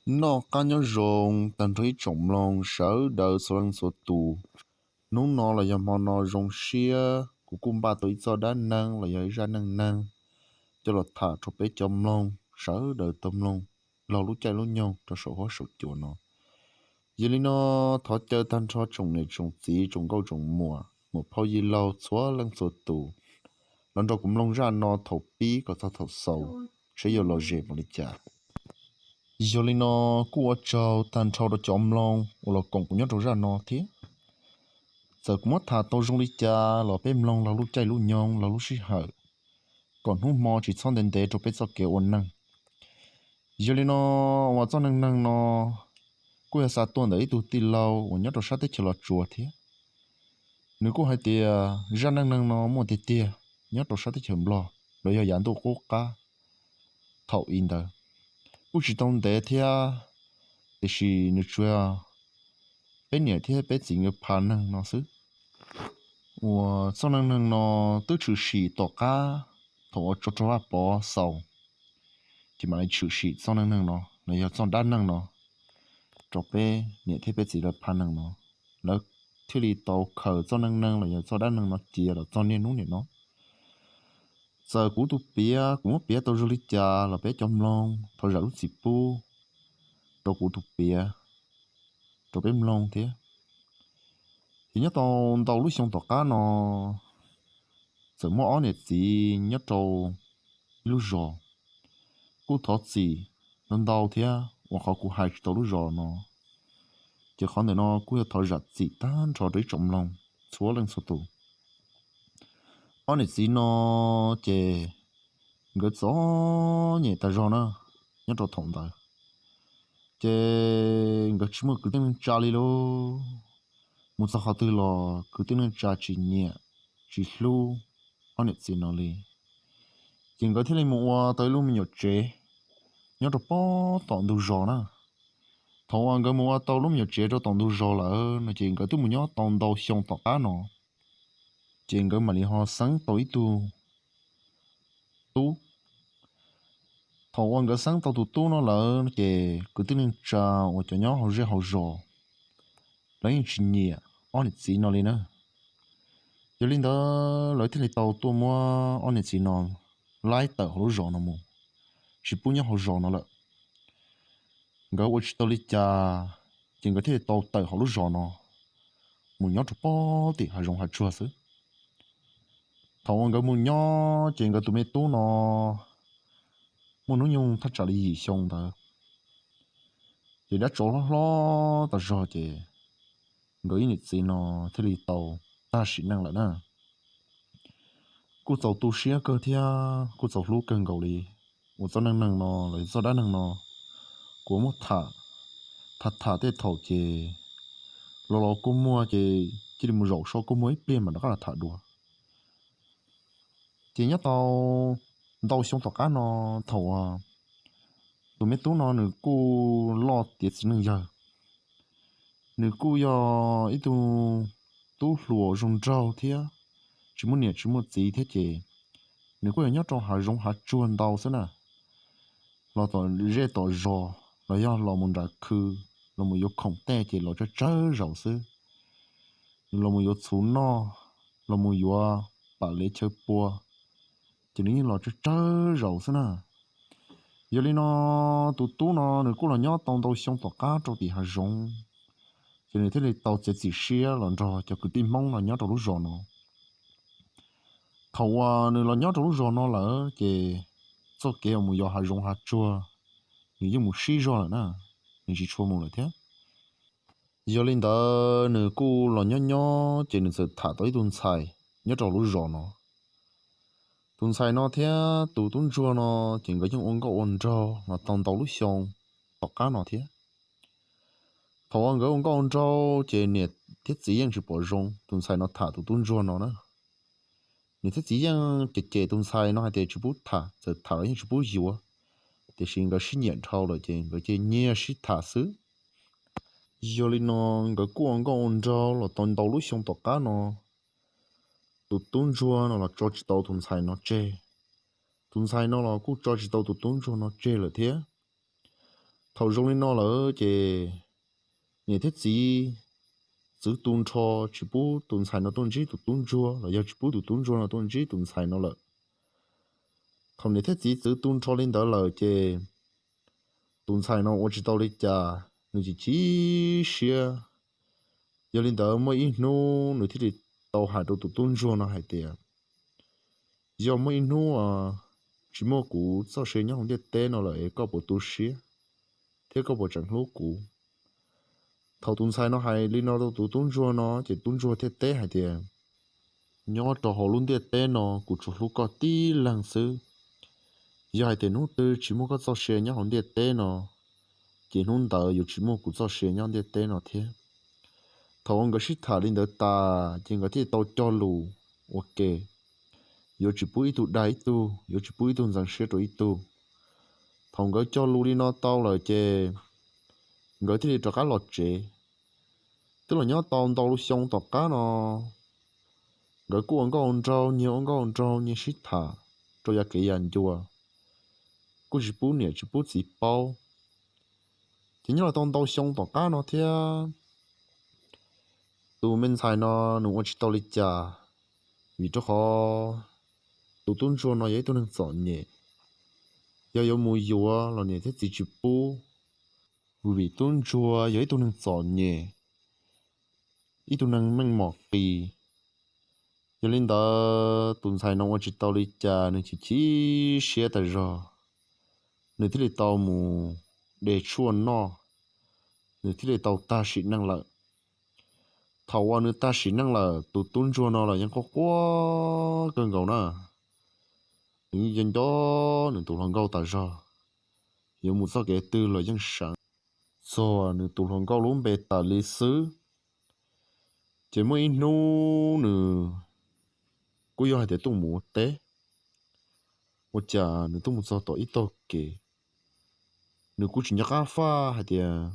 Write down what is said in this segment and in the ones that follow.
Noj qab nyob zoo tag nrho ib tsoom mloog sawv daws txhua leej txhua tus. Hnub no los yog hmo no zoo siab kuv kuj npaj tau ib txoj dab neeg los yog ib zaj neej neeg coj los tham rau peb cov mloog sawv daws tau mloog laug lub caij lub nyoog rau saum huab saum cua no. Yog li no, thov caw tag nrho tsoom niam tsoom txiv tsoom nkauj tsoom muam muam phauj yij laug txhua leej txhua tus los nrog kuv mloog zaj no thaum pib kom txog thaum xaus, saib yuav lom zem npaum li cas. Yog li no, kuj ua tsaug tag nrho rau cov mloog uas los koom kuv nyob rau zaj no thiab. Txawm kuv muab tham tau zoo li cas los peb mloog laug lub caij lub nyoog laug lub sij hawm kom hnub hmo tsis txhob ntev ntev rau peb txoj kev ua neeg. Yog li no, uas txoj neej neeg no kuj yog xa tuaj ntawm ib tug tij laug uas nyob rau sab teb chaws Los Tsuas thiab. Nws kuj hais tias zaj neej neeg no muaj tiag tiag nyob rau sab teb chaws Nplog los yog yav ntuj qub qab thaum i ntawd. Kuj tsis tau ntev thiab, tiam sis nws tsuas yog peb niam thiab peb txiv nkawd pha neeg no xwb. Uas txoj neej neeg no twb tshwm sim tom qab thaum uas Tso Rog Vaj Pov xaus, ces mam li tshwm sim txoj neej neeg no los yog txoj dab neeg no rau peb niam thiab peb txiv lawv pha neeg no, lawv thiaj li tau khaws txoj neej neeg los yog txoj dab neeg no cia los txog niaj hnub niam no. Txawm kuv tus piav kuv muab piav tau zoo li cas los peb cov mloog thov zam lub txim pub rau kuv tus piav rau peb mloog thiab. Ces nyob tau ntau lub xyoo tom qab no, txawm muaj ob niam txiv nyob rau ib lub zos, kuj thov txim ntau ntau thiab uas qhov kuv hais tsis tau lub zos no, ces qhov ntawm no kuj yog thov zam txim tag nrho rau ib tsoom mloog txhua leej txhua tus. Ob niam txiv no ces nkawd txom nyem tas zog na, nyob rau thaum ntawd ces nkawd tsis muaj kwv tij neej tsa li lauj. Mus txog qhov twg los kwv tij neej tsa tsis nyiam tsis hlub ob niam txiv no li. Ces nkawd thiaj li mus ua tau ib lub me nyuam tsev nyob rau pob tom ntug zos na. Thaum uas nkawd mus ua tau lub me nyuam tsev rau tom ntug zos lawm no ces nkawd twb mus nyob tau ntau xyoo tom qab no, ces nkawd mam li ho xeeb tau ib tug tub. Thaum uas nkawd xeeb tau tus tub no lawm ces kwv tij neej tsa uas cov nyob hauv zej hauv zos lawv yeej tsis nyiam ob niam txiv no li na. Yog li ntawd lawv thiaj li tau tuaj muab ob niam txiv no laib tawm hauv lub zos no mus, tsis pub nyob hauv zos no lawm. Nkawd ua tsis tau li cas, ces nkawd thiaj li tau tawm hauv lub zos no mus nyob rau pob tim hav zoov hav tsuag xwb. Thaum uas nkawd mus nyob ces nkawd tus me tub no muaj hnub nyoog thaj tsam li yim xyoo ntawd, ces dab tsov hlob hlob tas zog ces nkawd ib niam txiv no thiaj li tau tag sim neej lawm na. Kuj txaus tu siab kawg thiab kuj txaus hlub kawg nkaus li. Uas txoj neej neeg no los txoj dab neeg no kuv muab tham, tham tham tej thaum ces los los kua muag ces cia li mus zaum so kua muag ib pliag mam rov qab los tham dua. Ces nyob tau ntau xyoo tom qab no, thaum tus me tub no nws kuj loj tiav txiv neej yawg, nws kuj yog ib tug tub hluas zoo nraug thiab tsis muaj niam tsis muaj txiv thiab ces nws kuj yog nyob rau hav zoov hav tsuag ntau xwb na. Los tom zej tom zos los yog los mus nram khw, los mus yuav khoom tej ces los tsawg tsawg zaus xwb. Nws los mus yuav txhuv noj, los mus yuav pam lev chaw pua, ces nws yeej los tsawg tsawg zaus xwb na. Yog li no, tus tub no nws kuj los nyob tau ntau xyoo tom qab rau tim hav zoov, ces nws thiaj li tau txiav txim siab los nrog cov kwv tij Hmoob no nyob rau lub zos no. Thaum uas nws los nyob rau lub zos no lawm ces txoj kev uas mus yos hav zoov hav tsuag nws yeej mus sib zog lawm na, nws tsis tshua mus lawm thiab. Yog li ntawd nws kuj los nyob nyob ces nws txawm tham tau ib tug ntxhais nyob rau lub zos no. Tus ntxhais no thiab tus tub ntsuag no ces nkawd yeej ua nkauj ua nraug los tau ntau lub xyoo tom qab no thiab. Thaum uas nkawd ua nkauj ua nraug ces niam thiab txiv yeej tsis pom zoo tus ntxhais no tham tus tub ntsuag no na. Niam thiab txiv yeej cem cem tus ntxhais no hais tias tsis pub tham, txawm tham los yeej tsis pub yuav, tiam sis nkawd sib nyiam dhau lawm ces nkawd cia nyiag sib tham xwb. Yog li no, nkawd kuj ua nkauj ua nraug los tau ntau lub xyoo tom qab no, tus tub ntsuag no los tso tsis tau tus ntxhais no tseg, tus ntxhais no los kuj tso tsis tau tus tub ntsuag no tseg lawm thiab. Thaum zoo li no lawm ces niam thiab txiv txwv tu nrho tsis pub tus ntxhais no tuaj ntsib tus tub ntsuag los yog tsis pub tus tub ntsuag no tuaj ntsib tus ntxhais no lawm. Thaum niam thiab txiv txwv tu nrho li ntawd lawm ces tus ntxhais no ua tsis tau li cas, nws chim chim siab. Yog li ntawd muaj ib hnub nws thiaj li tau hais rau tus tub ntsuag no hais tias, yog muaj ib hnub tsis muaj kuv txoj sia nyob hauv ntiaj teb no lawm es koj puas tu siab thiab koj puas tseem hlub kuv? Thaum tus ntxhais no hais li no rau tus tub ntsuag no ces tub ntsuag thiaj teb hais tias, nyob rau hauv lub ntiaj teb no kuv tsuas hlub koj tib leeg xwb. Yog hais tias hnub twg tsis muaj koj txoj sia nyob hauv ntiaj teb no, ces hnub ntawd yuav tsis muaj kuv txoj sia nyob ntiaj teb no thiab. Thaum uas nkawd sib tham li ntawd tas ces nkawd thiaj tau cog lus ua ke, yuav tsis pub ib tug dag ib tug, yuav tsis pub ib tug ntxeev siab rau ib tug. Thaum nkawd cog lus li no tau lawm ces nkawd thiaj li rov qab los tsev. Twb los nyob tau ntau lub xyoo tom qab no, nkawd kuj ua nkauj ua nraug, nyias ua nkauj ua nraug nyias sib tham rau yav kev yav ncua, kuj tsis pub niam tsis pub txiv paub. Ces nyob los tau ntau xyoo tom qab no thiab, tus me ntxhais no nws ua tsis tau li cas, vim rau qhov tus tub ntsuag no yog ib tug neeg txom nyem, yog yuav mus yuav los niam thiab txiv tsis pub, vim tub ntsuag yog ib tug neeg txom nyem, ib tug neeg meej mom qis. Yog li ntawd tus ntxhais no ua tsis tau li cas, nws chim chim siab tas zog, nws thiaj li tau mus de tshuaj noj, nws thiaj li tau tag sim neej lawm. Thaum uas nws tag sim neej lawm, tus tub ntsuag no los yeej quaj quaj kawg nkaus na. Nws yeej nco nco nws tus hluas nkauj tas zog, yuav mus txoj kev twg los yeej seev, txog nws tus hluas nkauj lub npe tas li xwb. Ces muaj ib hnub nws kuj yog hais tias tuaj mus ua teb, ua cas nws tuaj mus txog tom ib tog kev, nws kuj tsis nco qab faj hais tias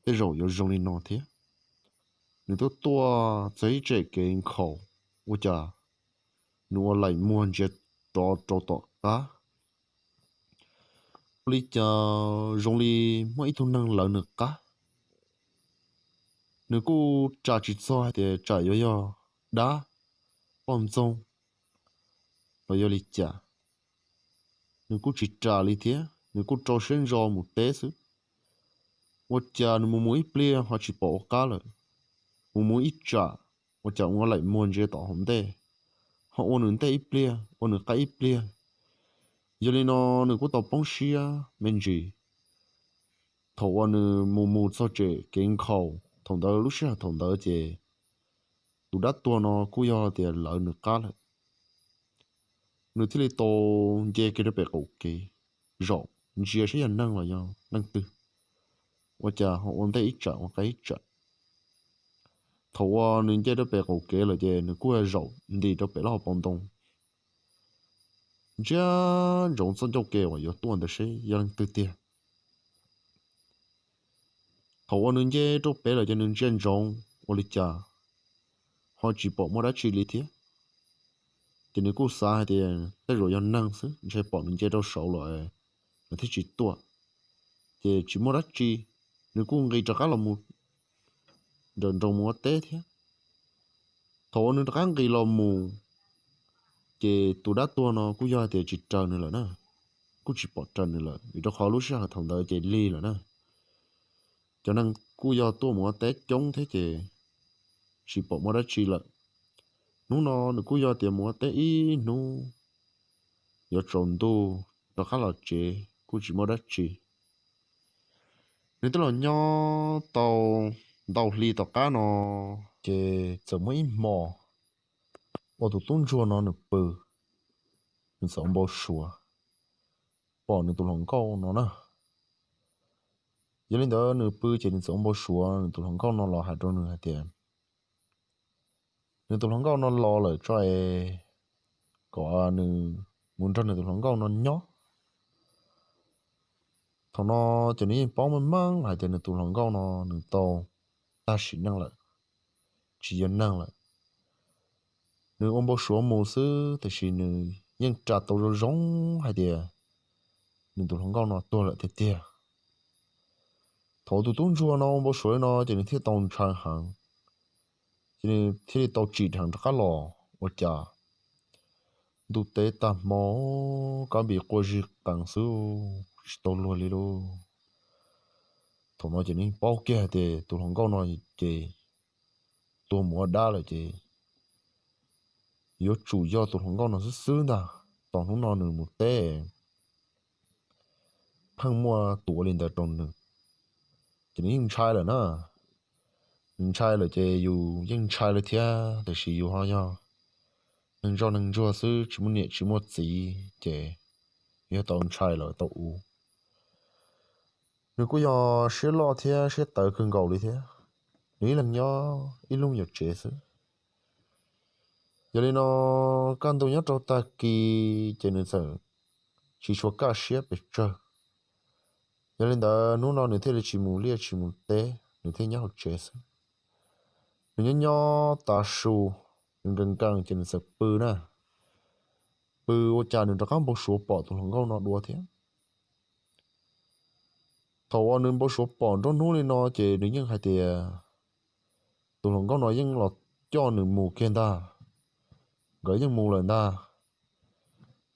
tej zaum yuav zoo li no thiab. Nws tuaj tuaj txog ib tsem kev nkhaus, ua cas nws ua laim muag ntsia rov rau tom qab, ua li cas zoo li muaj ib tug neeg lawv nws qab. Nws kuj ras tsis txog hais tias tsam yuav yog dab, poj ntxoog los yog li cas. Nws kuj tsis ras li thiab, nws kuj rau siab ntso mus teb xwb. Ua cas nws mus mus ib pliag ho tsis pom ua qab lawm, mus mus ib tsam ua cas ua laim muag ntsia tom hauv ntej, ho ua nws ntej ib pliag ua nws qab ib pliag. Yog li no nws kuj tau poob siab me ntsis. Thaum uas nws mus mus txog tsem kev nkhaus, thaum ntawd lub sij hawm thaum ntawd ces tus dab tuag no kuj yog tias lawv nws qab lawm. Nws thiaj li tau nce kiag rau pem qaum kev, zaum ntsia saib yog neeg los yog leej twg, ua cas ho ua ntej ib tsam ua qab ib tsam. Thaum uas nws nce rau pem qaum kev lawm ces nws kuj zaum nti rau pem lub hauv paus ntoo, ntsia ntsoov txoj ncauj ke uas yuav tuaj ntawd seb yog leej twg tiag. Thaum uas nws nce rau pem lawm ces nws ntsia ntsoov ua li cas ho tsis pom muaj dab tsi li thiab. Ces nws kuj xav hais tias tej zaum yog neeg xwb, ntshe pom nws nce rau saud lawm nws thiaj tsis tuaj, ces tsis muaj dab tsi. Nws kuj nqis rov qab los mus nrawm nroos mus ua teb thiab. Thaum uas nws rov qab nqis los mus, ces tus dab tuag no kuj yog hais tias tsis raws nws lawm na, kuj tsis pom raws nws lawm vim rau qhov lub sij hawm thaum ntawd ces lig lawm na. Cov neeg kuj yog tuaj mus ua teb coob thiab ces tsis pom muaj dab tsi lawm. Hnub no nws kuj yog tias mus ua teb ib hnub, yuav tsaus ntuj rov qab los tsev kuj tsis muaj dab tsi. Nws twb los nyob tau ntau hli tom qab no, ces txawm muaj ib hmo uas tus tub ntsuag no nws pw, nws txawm ua npau suav pom nws tus hluas nkauj no na. Yog li ntawd nws pw ces nws txawm ua npau suav nws tus hluas nkauj no los hais rau nws hais tias nws tus hluas nkauj no los lawm tso es kom nws mus nrog nws tus hluas nkauj no nyob. Thaum no ces nws yeej paub meej meej hais tias nws tus hluas nkauj no nws tau tag sim neej lawm, tsis yog neeg lawm. Nws ua npau suav mus xwb tiam sis nws yeej ras tau zoo zoo hais tias nws tus hluas nkauj no tuag lawm tiag tiag. Thaum tus tub ntsuag no npau suav li no ces nws thiaj tau ntshai heev, ces nws thiaj li tau tsim dheev rov qab los. Ua cas ntuj teb tag hmo, kab npis quaj zig qees xwb, tsis tau luag li lauj. Thaum no ces nws paub kiag tias tus hluas nkauj no ces tuag mus ua dab lawm ces yuav tsum yog tus hluas nkauj no xwb xwb ntag. Tom hnub no nws mus teb pheej muaj tus ua li ntawd rau nws, ces nws yeej ntshai lawm na. Nws ntshai lawm ces yus yeej ntshai lawm thiab, tiam sis yus ho yog neeg ntsoj neeg ntsuag xwb, tsis muaj niam tsis muaj txiv, ces yog tau ntshai los tau ua. Nws kuj yog siab loj thiab siab tawv kawg nkaus li thiab. Nws ib leeg nyob ib lub me nyuam tsev xwb. Yog li no, kaj ntug nyob rau tag kis ces nws txawm tsis tshua kaj siab pes tsawg. Yog li ntawd hnub no nws thiaj li tsis mus liaj tsis mus teb, nws thiaj nyob hauv tsev xwb. Nws nyob nyob tav su, nws nkees nkees ces nws txawm pw na. Pw ua cas nws rov qab npau suav pom tus hluas nkauj no dua thiab. Thaum uas nws npau suav pom nruab hnub li no ces nws yeej hais tias tus hluas nkauj no yeej los coj nws mus kiag ntag. Nkawd yeej mus lawm ntag.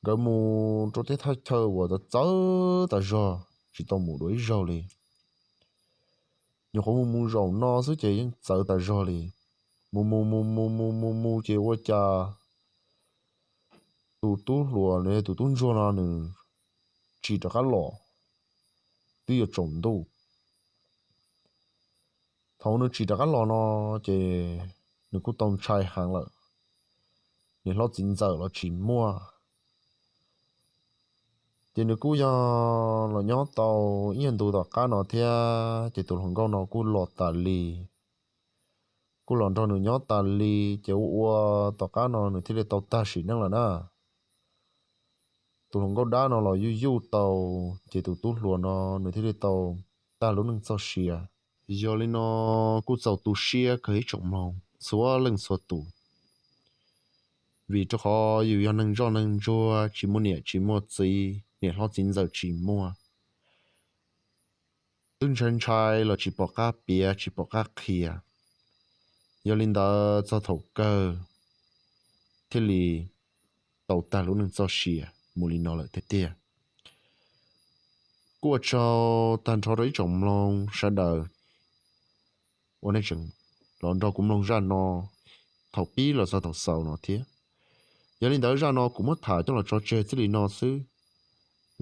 Nkawd mus rau tej thaj chaw uas txawv txawv tas zog, tsis tau mus dua ib zaug li. Nyuam qhuav mus mus zaum no xwb ces yeej txawv tas zog li. Mus mus mus mus mus mus mus ces ua cas tus tub hluas, tus tub ntsuag no nws tsim rov qab los, twb yuav tsaus ntuj. Thaum nws tsim rov qab los no ces nws kuj tau ntshai heev lawm, niam hlob txiv ntxawm los tsis muaj. Ces nws kuj yog los nyob tau ib nyuag ntu tom qab no thiab ces tus hluas nkauj no kuj los tas li. Kuj los nrog nws nyob tas li, ces ua ua tom qab no nws thiaj li tau tag sim neej lawm na. Tus hluas nkauj dab no los yuj yuj tau, ces tus tub hluas no nws thiaj li tau tag lub neej txoj sia. Yog li no kuj txaus tu siab kawg ib tsoom mloog txhua leej txhua tus, vim rau qhov yus yog neeg ntsoj neeg ntsuag, tsis muaj niam tsis muaj txiv, niam hlob txiv ntxawm tsis muaj, twb ntshai ntshai los tsis pom qab piav tsis pom qab qhia. Yog li ntawd txog thaum kawg thiaj li tau tag lub neej txoj sia mus li no lawm tiag tiag. Kuj ua tsaug tag nrho rau ib tsoom mloog sawv daws uas nej tseem los nrog kuv mloog zaj no thaum pib los txog thaum xaus no thiab. Yog li ntawd zaj no kuv muab tham coj los tso tseg txij li no xwb.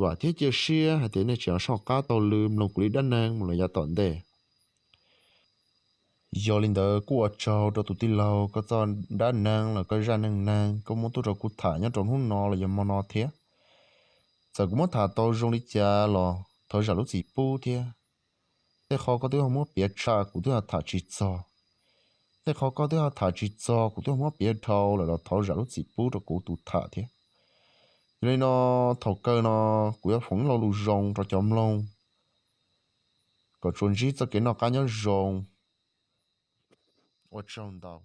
Vam thiab cia siab hais tias nej tseem soj qab taug lw mloog kuv li dab neeg mus los yav tom ntej. Yog li ntawd kuj ua tsaug rau tus tij laug koj txoj dab neeg los koj zaj neej neeg koj muab tuaj rau kuv tham nyob rau hnub no los yog hmo no thiab. Txawm kuv muab tham tau zoo li cas los thov zam lub txim pub thiab. Tej qho koj twb ho muab piav tshaj kuv twb ho tham tsis txog. Tej qho koj twb ho tham tsis txog kuv twb ho muab piav dhau lawm los thov zam lub txim pub rau kuv tus tham thiab. Yog li no, thaum kawg no kuv yuav foom lo lus zoo rau cov mloog kom tsuas ntsib txoj kev noj qab nyob zoo. Ua tsaug ntau.